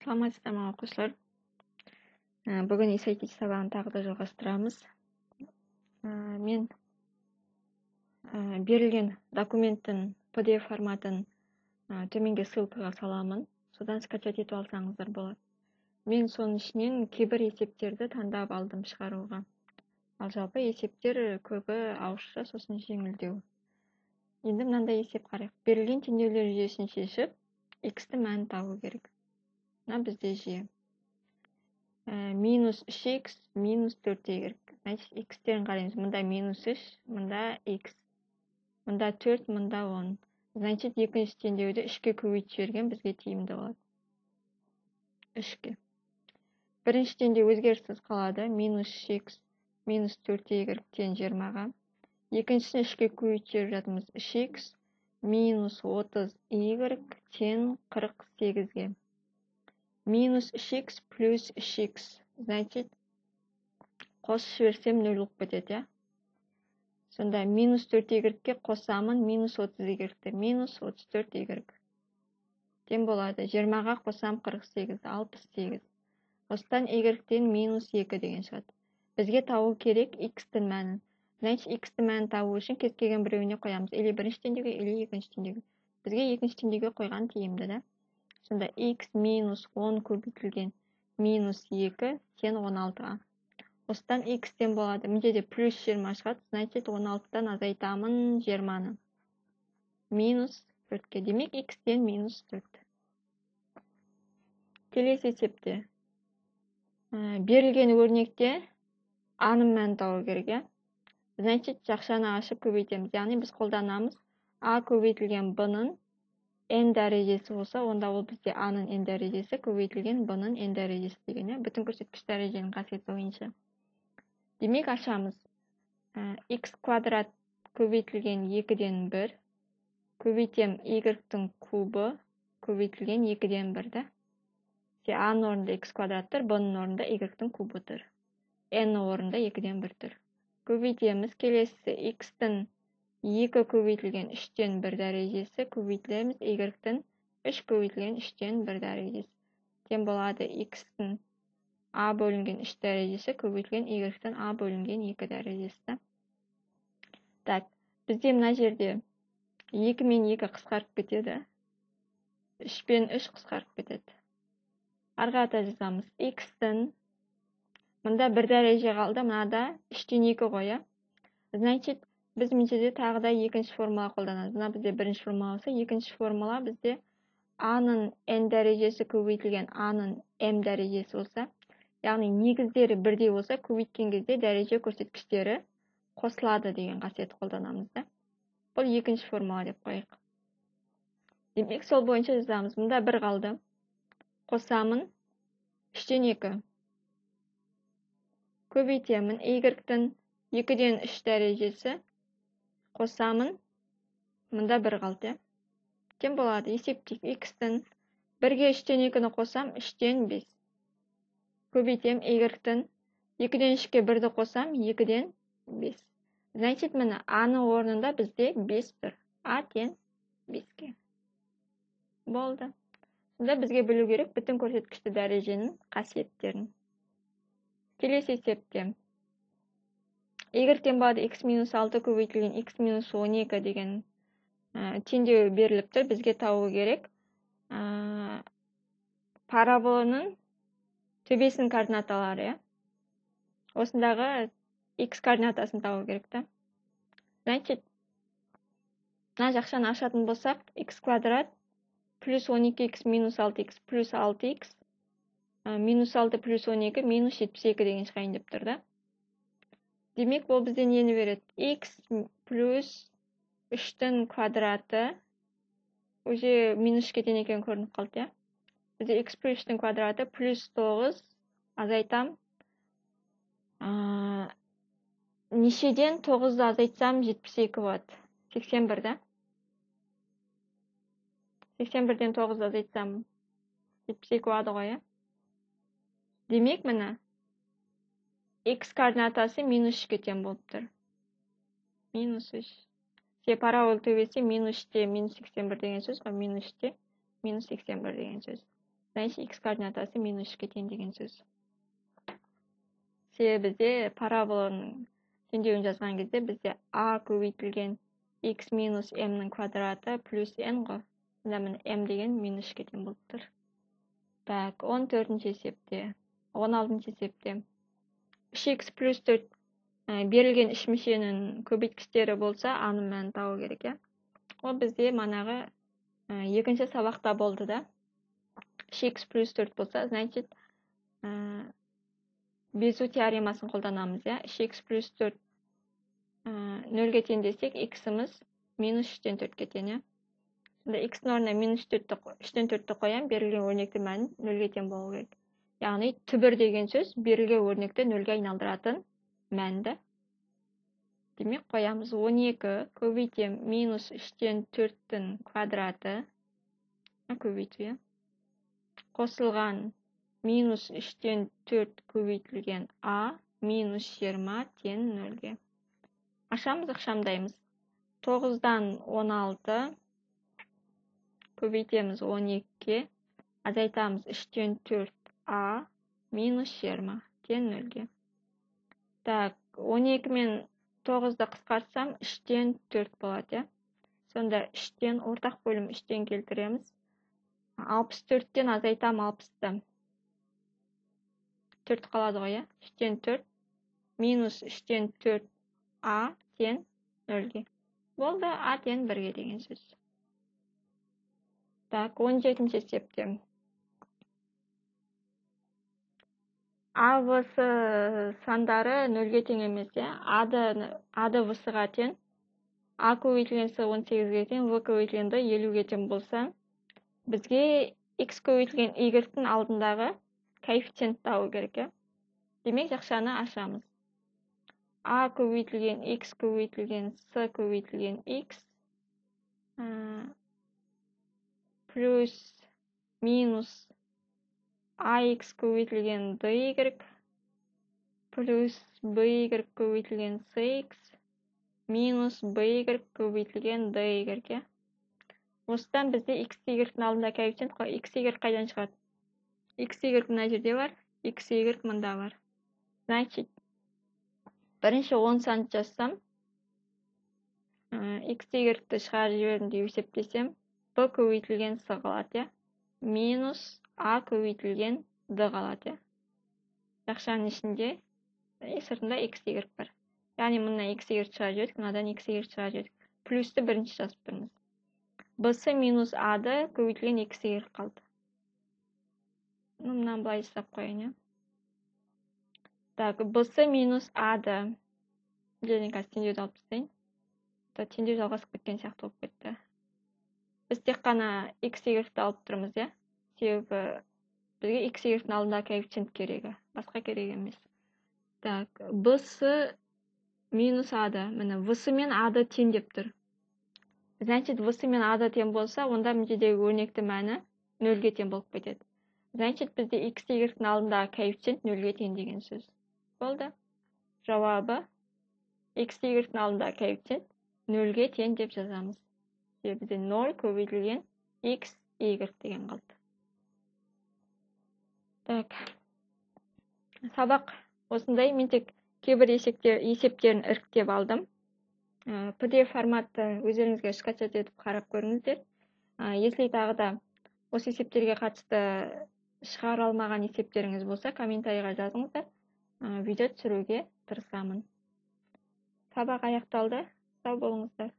Саламатсыздар ма, оқушылар? Бүгін SAT сабағын тағы да жалғастырамыз. Мен берілген документтің PDF форматын төменге ссылкаға саламын. Содан скачать етіп алсаңыздар болады. Мен соның ішінен кейбір есептерді таңдап алдым шығаруға. Ал жалпы есептер көбі ауызша, сосын жеңілдеу. Енді мынандай есеп қарайық. Берілген теңдеулер жүйесін шешіп, x-ті мәнін табу керек. Мына бізде жүйе. Минус 3x минус 4y. Значит, x-терін қараймыз. Мында минус 3, мында x. Мында 4, мында 10. Значит, екінші теңдеуді 3-ке көбейтіп жіберген бізге тиімді болады. 3-ке. Бірінші теңдеу өзгеріссіз қалады. Минус 3x минус 4y тең 20-ға. Екіншісін 3-ке көбейтіп жіберіп жатырмыз. 3x минус 30y тең 48-ге. Минус 3x плюс 3x. Значит, қосып жіберсем 0 болып кетеді, иә? Сонда минус 4y-ке қосамын минус 30y-ті. Минус 34y. Тең болады. 20-ға қосам 48, 68. Осыдан y-тен минус 2 деген шығады. Бізге табу керек x-тің мәнін. Значит, x-тің мәнін табу үшін кез келген біреуіне қоямыз. Или бірінші теңдеуге, или екінші теңдеуге. Бізге екінші теңдеуге қойған тиімді, да? Сонда x минус 10 көбейтілген минус 2 тең 16-ға. Осыдан x тең болады. Мына жерде плюс 20 шығады. Значит, 16-дан азайтамын 20-ны. Минус 4-ке. Демек, x тең минус 4. Келесі есепте берілген өрнекте а-ның мәнін табу керек, иә? Значит, жақшаны ашып көбейтеміз. Яғни біз қолданамыз а көбейтілген b-ның n дәрежесі болса, онда ол бізде а-ның n дәрежесі көбейтілген b-ның n дәрежесі деген, иә? Бүтін көрсеткіш дәреженің қасиеті бойынша. Демек, ашамыз. X квадрат көбейтілген 2-ден 1 көбейтем y-тің кубы көбейтілген 2-ден 1, да? А-ның орнында x квадрат тұр, b-ның орнында y-тің кубы тұр. N-нің орнында 2-ден 1 тұр. Көбейтеміз. Келесісі x-тің 2 көбейтілген 3-тен 1 дәрежесі көбейтілеміз y-тің 3 көбейтілген 3-тен 1 дәрежесі. Тең болады x-тің а бөлінген 3 дәрежесі көбейтілген y-тің а бөлінген 2 дәрежесі. Так, бізде мына жерде 2 мен 2 қысқарып кетеді. 3 пен 3 қысқарып кетеді. Ары қарата жазамыз. X-тің мында 1 дәреже қалды, мынада 3-тен 2 ғой, иә? Значит, біз мына жерде тағы да екінші формула қолданамыз. Мына бізде бірінші формула болса, екінші формула бізде а-ның n дәрежесі көбейтілген а-ның m дәрежесі болса, яғни негіздері бірдей болса, көбейткен кезде дәреже көрсеткіштері қосылады деген қасиетті қолданамыз, да. Бұл екінші формула деп қояйық. Демек, сол бойынша жазамыз. Мында 1 қалды. Қосамын 3-тен 2. Көбейтемін y-тің 2-ден 3 дәрежесі. Қосамын, мында 1 қалды, иә? Тең болады. Есептейік. X-тің 1-ге 3-тен 2-ні қосам, 3-тен 5. Көбейтем y-тің 2-ден 3-ке 1-ді қосам, 2-ден 5. Значит, міне а-ның орнында бізде 5 тұр. А тең 5-ке. Болды. Сонда бізге білу керек бүтін көрсеткішті дәреженің қасиеттерін. Келесі есепте y тең болады x минус 6 көбейтілген x минус 12 деген теңдеу беріліп тұр. Бізге табу керек параболаның төбесінің координаталары, иә? Осындағы x координатасын табу керек, та. Значит, мына жақшаны ашатын болсақ, x квадрат плюс 12x минус 6x плюс 6x минус 6 плюс 12 минус 72 деген шығайын деп тұр, да? Демек, бұл бізде нені береді? X плюс 3-тің квадраты, уже минус 3-ке тең екені көрініп қалды, иә? Бізде x плюс 3-тің квадраты плюс 9 азайтам. Нешеден 9-ды азайтсам 72 болады? 81, да? 81-ден 9-ды азайтсам 72 болады ғой, иә? Демек, міне x координатасы минус 3-ке тең болып тұр. Минус 3. Парабола төбесі минус 3-те минус 81 деген сөз ғой, минус 3-те минус 81 деген сөз. Значит, x координатасы минус 3-ке тең деген сөз. Себебі бізде параболаның теңдеуін жазған кезде бізде а көбейтілген x минус m-нің квадраты плюс n ғой. Сонда міне m деген минус 3-ке тең болып тұр. Так, 14-ші есепте, 16-шы есепте 3x плюс 4 берілген үш мүшенің көбейткіштері болса, а-ның мәнін табу керек, иә. Ол бізде манағы екінші сабақта болды да. 3x плюс 4 болса, значит, Безу теоремасын қолданамыз, иә. 3x плюс 4 нөлге тең десек, x-іміз минус 3-тен 4-ке тең, иә. Сонда x-ның орнына минус 3-тен 4-ті қоямын, берілген өрнектің мәні нөлге тең болу керек. Яғни түбір деген сөз берілген өрнекті нөлге айналдыратын мәнді. Демек қоямыз 12 көбейтем минус 3-тен 4-тің квадраты, көбейту, иә, қосылған минус 3-тен 4 көбейтілген а минус 20 тең нөлге. Ашамыз, ықшамдаймыз. 9-дан 16 көбейтеміз 12-ге, азайтамыз 3-тен 4 а минус 20 тең нөлге. Так, 12 мен 9-ды қысқартсам 3-тен 4 болады, иә. Сонда 3-тен ортақ бөлім 3-тен келтіреміз. 64-тен азайтам 60-ты. 4 қалады ғой, иә. 3-тен 4 минус 3-тен 4 а тең нөлге. Болды, а тең 1-ге деген сөз. Так, 17-ші есепте. А, В, С сандары нөлге тең емес, иә. А, Д, В, С-ға тең. А көбейтілген С 18-ге тең, В көбейтілген Д 50-ге тең болса, бізге X көбейтілген Y-тің алдындағы коэффициент табу керек, иә. Демек, жақшаны ашамыз. А көбейтілген X көбейтілген С көбейтілген X плюс минус AX көбейтілген DY плюс BY көбейтілген CX минус BY көбейтілген DY, иә. Осыдан бізде X Y-тің алдында коэффициент қой. X Y қайдан шығады? X Y мына жерде бар, X Y мында бар. Значит, бірінші 10 санды жазсам, X Y-ті шығарып жібердім деп есептесем, B көбейтілген С қалады, иә. Минус А көбейтілген Д қалады, иә. Жақшаның ішінде, сыртында X Y бар. Яғни мына X Y шығарып жібердік, мынадан X Y шығарып жібердік. Плюсті бірінші жазып тұрмыз. Б С минус А Д көбейтілген X Y қалды. Мынаны былай жасап қояйын, иә. Так, Б С минус А Д. Және қазір теңдеуді алып тастайын. Теңдеу жалғасып кеткен сияқты болып кетті. Біз тек қана X Y-ті алып тұрмыз, иә. Себебі бізге X Y-тің алдындағы коэффициент керегі, басқа керек емес. Так, Б С минус А Д. Міне, В С мен А Д тең деп тұр. Значит, В С мен А Д тең болса, онда мына жердегі өрнекті мәні нөлге тең болып кетеді. Значит, бізде X Y-тің алдындағы коэффициент нөлге тең деген сөз. Болды. Жауабы X Y-тің алдындағы коэффициент нөлге тең деп жазамыз. Себебі бізде 0 көбейтілген X Y деген қалды. Так. Сабақ осындай. Мен тек кейбір есептерін іріктеп алдым. PDF форматты өздеріңізге скачать етіп қарап көріңіздер. Если тағы да осы есептерге қатысты шығара алмаған есептеріңіз болса, комментарийға жазыңыздар. Видео түсіруге тырысамын. Сабақ аяқталды. Сау болыңыздар.